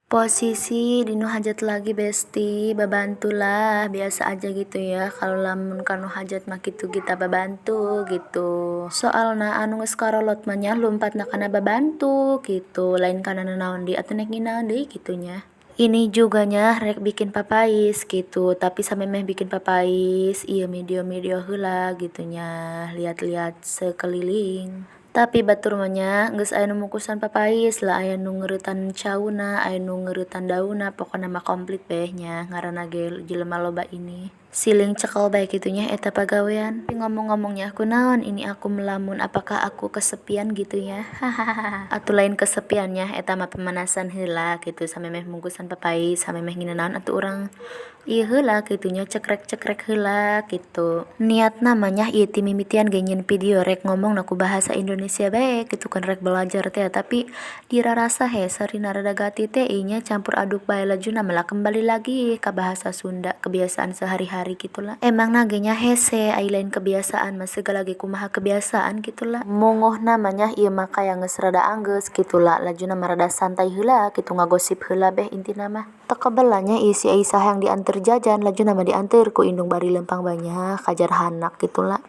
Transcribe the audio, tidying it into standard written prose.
Posisi di nu hajat lagi, besti, babantulah biasa aja gitu ya. Kalau lamun kanu hajat mah kitu kita babantu gitu. Soalna anu geus karolot mah nya lumpatna kana babantu gitu, lain kana nanaon deui atuh nek nginaeun deui kitu nya. Ini juga nya rek bikin papais gitu, tapi samemeh bikin papais ieu video-video heula gitu nya, lihat-lihat sekeliling. Tapi batur mah nya geus aya nu mungkusan papais lah, aya nu ngeuretan cauna, aya nu ngeuretan daunna, pokona mah komplit beh nya, ngaranna ge jelema loba ini. Siling cekel bae kitu nya eta pagawean. Tapi ngomong-ngomongnya, kunaon ini aku melamun? Apakah aku kesepian gitu ya? Hahaha. Atuh lain kesepian nya, eta mah pemanasan heula gitu samemeh mungkusan papais, samemeh ngineun naon atuh urang ieu heula kitu nya, cekrek-cekrek heula gitu. Niatna mah nya ieu ti mimitian ge nyieun video rek ngomongna ku bahasa Indonesia bae gitu kan, rek belajar teh, tapi dirarasa hese rina rada gati teh nya, campur aduk bae, lajuna malah kembali lagi ka bahasa Sunda kebiasaan sehari-hari gitu lah. Emangna ge nya hese, ai lain kebiasaan mah segala ge kumaha kebiasaan gitu lah. Munguhna mah nya ieu mah kaya geus rada anggeus gitu lah, lajuna mah rada santai heula gitu, ngagosip heula beh intina mah. Teu kebela nya ieu si Aisyah hayang dianteur jajan, lajuna mah dianteur ku indung bari leumpang banyak kajarhanak gitu lah.